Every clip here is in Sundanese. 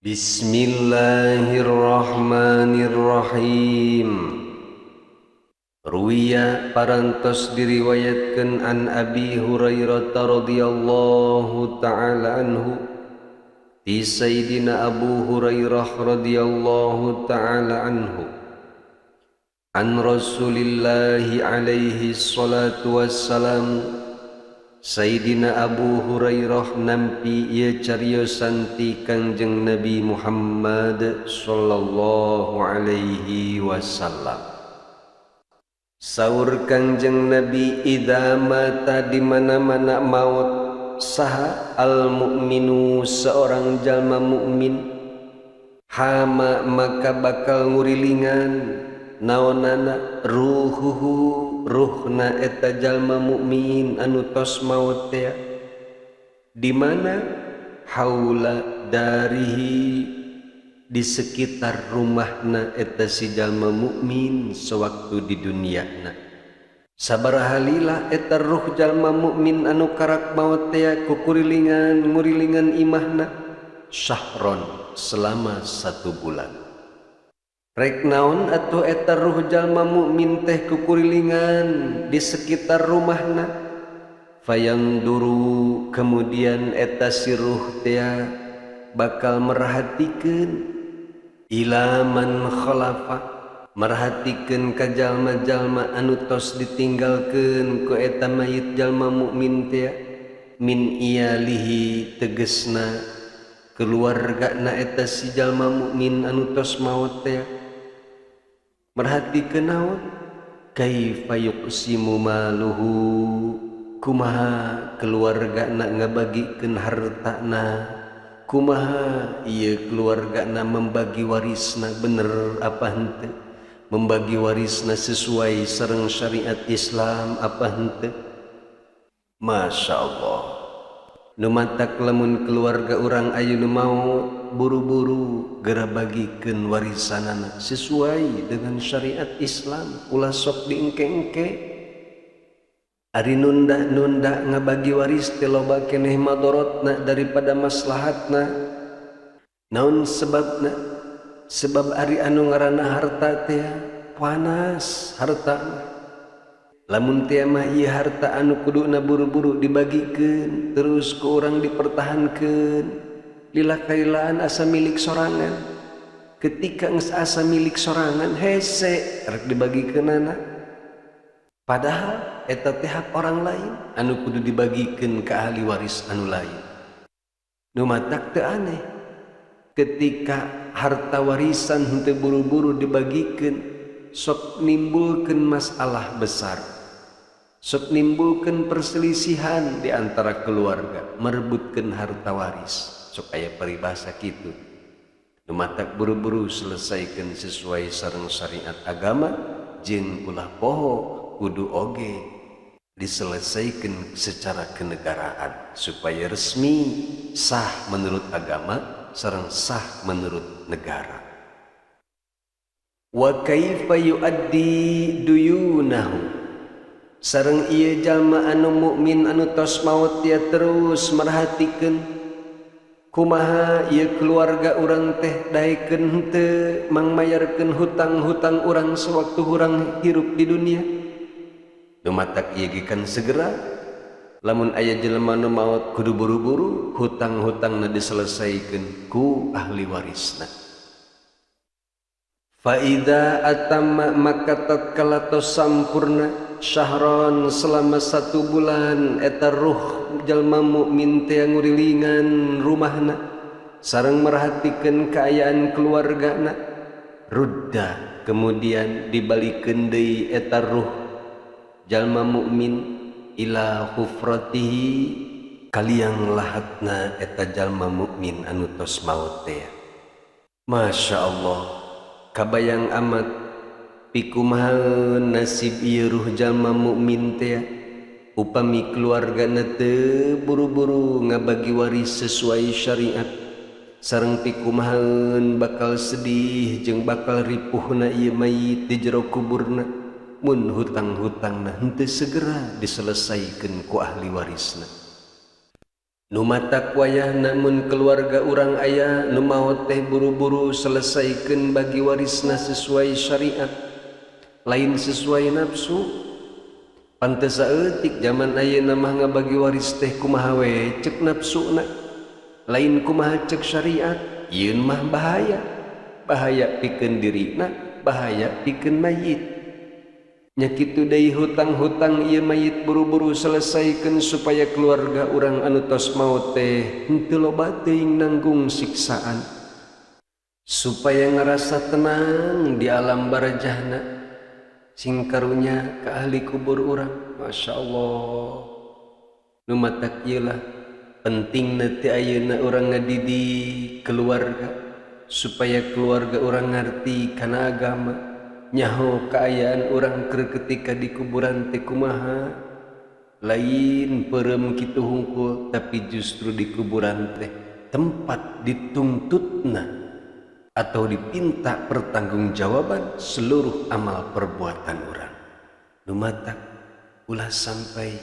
Bismillahirrahmanirrahim. Ruwiya parantos diriwayatkeun an Abi Hurairah radhiyallahu taala anhu ti Sayyidina Abu Hurairah radhiyallahu taala anhu an Rasulillah alaihi salatu wassalam. Sayyidina Abu Hurairah nampi ieu cariosan ti Kangjeng Nabi Muhammad sallallahu alaihi wasallam. Saur Kangjeng Nabi, idza mata di mana-mana maut saha al mukminu seorang jalma mukmin, hama maka bakal ngurilingan naonana ruhuhu ruhna eta jalma mukmin anu tos maut teh, di mana haula darihi di sekitar rumahna eta si jalma mukmin sewaktu di duniana. Sabaraha lila eta ruh jalma mukmin anu karak maut teh kukurilingan ngurilingan imahna, syahron selama 1 bulan. Rek naon atuh eta ruh jalma mukmin teh kukurilingan di sekitar rumahna, fayanduru kemudian eta si ruh teh bakal merhatikeun ila man khalafa, merhatikeun ka jalma-jalma anu tos ditinggalkeun ku eta mayit jalma mukmin teh, min iyalihi tegesna keluargana eta si jalma mukmin anu tos maot teh. Merhatikeun naon, kaifa yuqsimu maluhu, kumaha keluargana ngabagikeun hartana, kumaha ieu keluargana membagi warisna, bener apa henteu, membagi warisna sesuai sareng syariat Islam apa henteu. Masya Allah, nu matak lamun keluarga urang ayeuna mau buru-buru geura bagikeun warisanana sesuai dengan syariat Islam, ulah sok diengke-engke. Ari nunda-nunda ngabagi waris teh loba keneh madorotna daripada maslahatna. Naon sebabna? Sebab ari anu ngaranna harta teh panas harta. Lamun teh mah ieu harta anu kuduna buru-buru dibagikeun terus ku urang dipertahankeun, lila kailaan asa milik sorangan. Ketika geus asa milik sorangan hese rek dibagikeunana, padahal eta teh hak orang lain anu kudu dibagikeun ka ahli waris anu lain. Nu matak teu aneh ketika harta warisan henteu buru-buru dibagikeun, sok nimbulkeun masalah besar, sok nimbulkeun perselisihan di antara keluarga merebutkeun harta waris. Sok aya peribahasa kitu. Nu matak buru-buru selesaikan sesuai sareng syariat agama, jeung ulah poho kudu oge diselesaikan secara kenegaraan supaya resmi sah menurut agama sareng sah menurut negara. Wa kaifa yuaddi duyunahu, sareng ieu jalma anu mukmin anu tos maot dia terus merhatikeun kumaha ieu keluarga urang teh daekeun henteu mangmayarkeun hutang-hutang urang sewaktu urang hirup di dunia. Nu matak ieu ge kan segera lamun aya jelema nu maot kudu buru-buru hutang-hutangna diselesaikeun ku ahli warisna. Fa idza atamma maka tatkala tos sampurna syahron selama 1 bulan eta ruh jalma mukmin teh ngurilingan rumahna sareng merhatikeun kaayaan keluargana, rudda kemudian dibalikeun deui eta ruh jalma mukmin ila hufratihi kaliang lahatna eta jalma mukmin anu tos maot teh. Masya Allah, kabayang amat pikumaha nasib ieu ruh jalma mukmin teh upami keluargana teu buru-buru ngabagi waris sesuai syariat, sareng pikumahaeun bakal sedih jeung bakal ripuhna ieu mayit di jero kuburna mun hutang-hutangna henteu segera diselesaikeun ku ahli warisna. Nu matak wayahna mun keluarga urang aya nu maot teh buru-buru selesaikeun bagi warisna sesuai syariat, lain sesuai nafsu. Pantes saeutik zaman ayeuna mah ngabagi waris teh kumaha we cek nafsuna, lain kumaha cek syariat. Yeun mah bahaya, bahaya pikeun dirina, bahaya pikeun mayit. Nya kitu deui hutang-hutang ieu mayit buru-buru selesaikeun supaya keluarga urang anu tos maot teh henteu loba teuing nanggung siksaan, supaya ngarasa tenang di alam barzahna. Sing karunya ka ahli kubur urang. Masya Allah. Nu matak ieu lah pentingna teh ayeuna urang ngadidik keluarga supaya keluarga urang ngarti kana agama, nyaho kaayaan urang keur ketika di kuburan teh kumaha. Lain peureum kitu hungkul, tapi justru di kuburan teh tempat dituntutna atau dipinta pertanggungjawaban seluruh amal perbuatan urang. Nu matak ulah sampai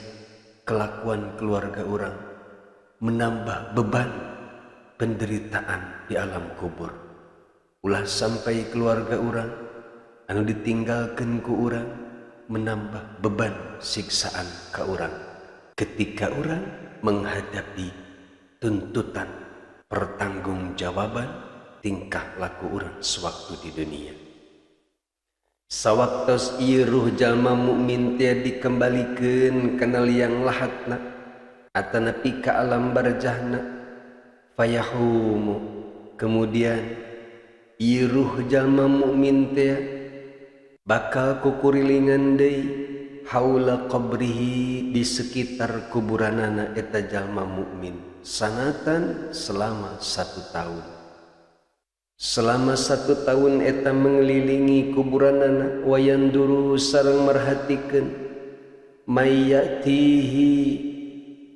kelakuan keluarga urang menambah beban penderitaan di alam kubur. Ulah sampai keluarga urang anu ditinggalkeun ku urang menambah beban siksaan ka urang ketika urang menghadapi tuntutan pertanggungjawaban tingkah laku urang sewaktu di dunia. Sawaktos ieu ruh jalma mukmin teh dikembalikeun kana liang lahatna atanapi ka alam barzahna, fayahumu, kemudian ieu ruh jalma mukmin teh bakal kukurilingan deui haula qabrihi, di sekitar kuburanana eta jalma mukmin, sanatan selama 1 tahun. Selama 1 tahun eta mengelilingi kuburanana, wayanduru sareng merhatikeun mayyatihi,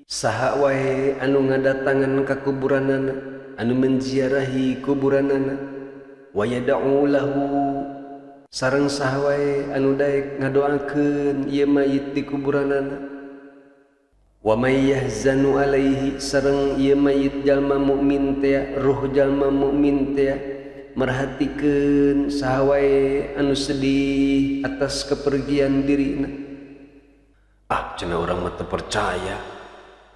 saha wae anu ngadatangan ka kuburanana, anu menziarahi kuburanana, wayada'u lahu, sareng saha wae anu daek ngadoakeun ieu mayit di kuburanana, wa may yahzanu alaihi, sareng ieu mayit jalma mukmin teh, ruh jalma mukmin teh merhatikeun saha wae anu sedih atas kepergian dirina. Ah, cenah urang mah teu percaya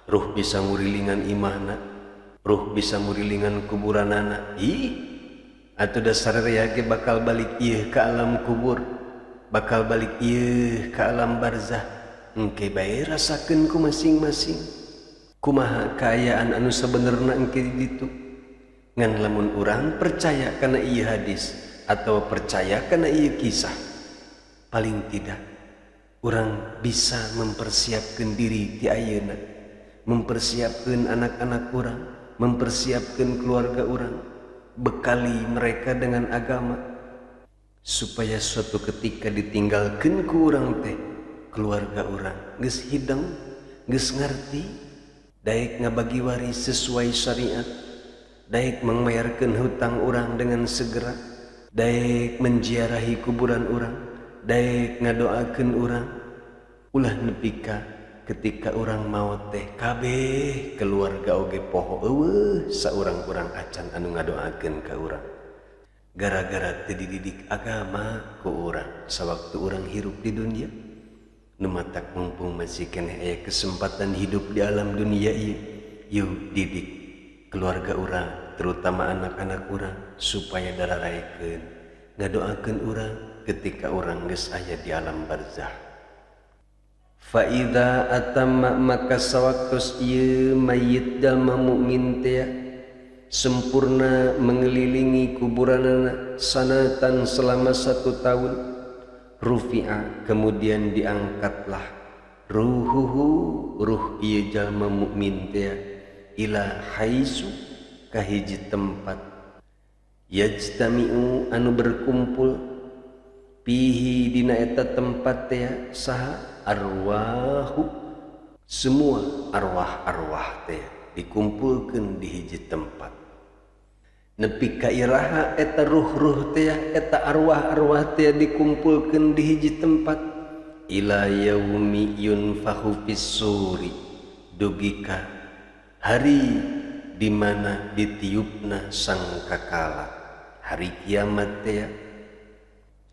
ruh bisa ngurilingan imahna, ruh bisa ngurilingan kuburanana. Ih, atuh dasar rea ge bakal balik ieu ka alam kubur, bakal balik ieu ka alam barzah. Engke bae rasakeun ku masing-masing kumaha kaayaan anu sabenerna engke di ditu. Ngan lamun urang percaya kana ieu hadis atau percaya kana ieu kisah, paling tidak urang bisa mempersiapkan diri ti ayeuna, mempersiapkan anak-anak urang, mempersiapkan keluarga urang, bekali mereka dengan agama supaya suatu ketika ditinggalkeun ku urang teh keluarga urang geus hideng, geus ngarti, daek ngabagi waris sesuai syariat, daek mangmayarkeun hutang urang dengan segera, daek menziarahi kuburan urang, daek ngadoakeun urang. Ulah nepi ka ketika urang maot teh kabeh keluarga oge poho eueuh saurang-urang acan anu ngadoakeun ka urang, gara-gara teu dididik agama ku urang sawaktu urang hirup di dunia. Nu matak mumpung masih keneh aya kesempatan hidup di alam dunia ieu, yuk didik keluarga urang, terutama anak-anak urang, supaya dararaekeun ngadoakeun urang ketika urang geus aya di alam barzah. Fa idza atamma, maka sawaktos ieu mayit jalma mukmin teh sempurna mengelilingi kuburanana sanatan selama 1 tahun, rufi'a, kemudian diangkatlah ruhuhu, ruh ieu jalma mukmin teh, ila haisu, ka hiji tempat, yajtami'u, anu berkumpul, pihi dina eta tempat teh saha arwahu, semua arwah-arwah teh dikumpulkeun di hiji tempat. Nepi ka iraha eta ruh-ruh teh, eta arwah-arwah teh dikumpulkeun di hiji tempat, ila yaumi yunfakhu fis suri, dugi ka Hari di mana ditiupna sangkakala, hari kiamat teh.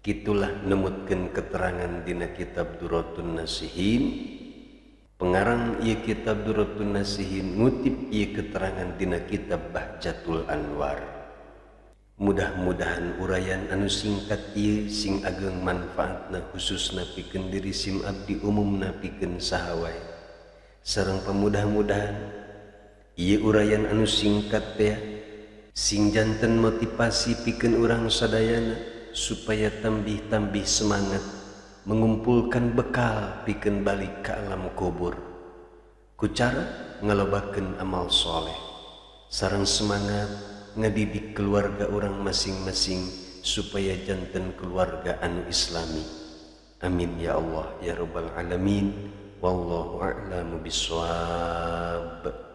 Kitulah nemutkeun keterangan dina kitab Durratun Nasihin. Pengarang ieu kitab Durratun Nasihin ngutip ieu keterangan dina kitab Bahjatul Anwar. Mudah-mudahan uraian anu singkat ieu sing ageng manfaatna, khususna pikeun diri sim abdi, umumna pikeun saha wae. Sareng pamudah-mudahan ieu uraian anu singkat teh sing janten motivasi pikeun urang sadayana supaya tambih-tambih semangat mengumpulkan bekal pikeun balik ke alam kubur ku cara ngalobakeun amal soleh, sareng semangat ngadidik keluarga orang masing-masing supaya janten keluarga anu islami. Amin ya Allah ya rabbal alamin. Wallahu a'lamu bissawab.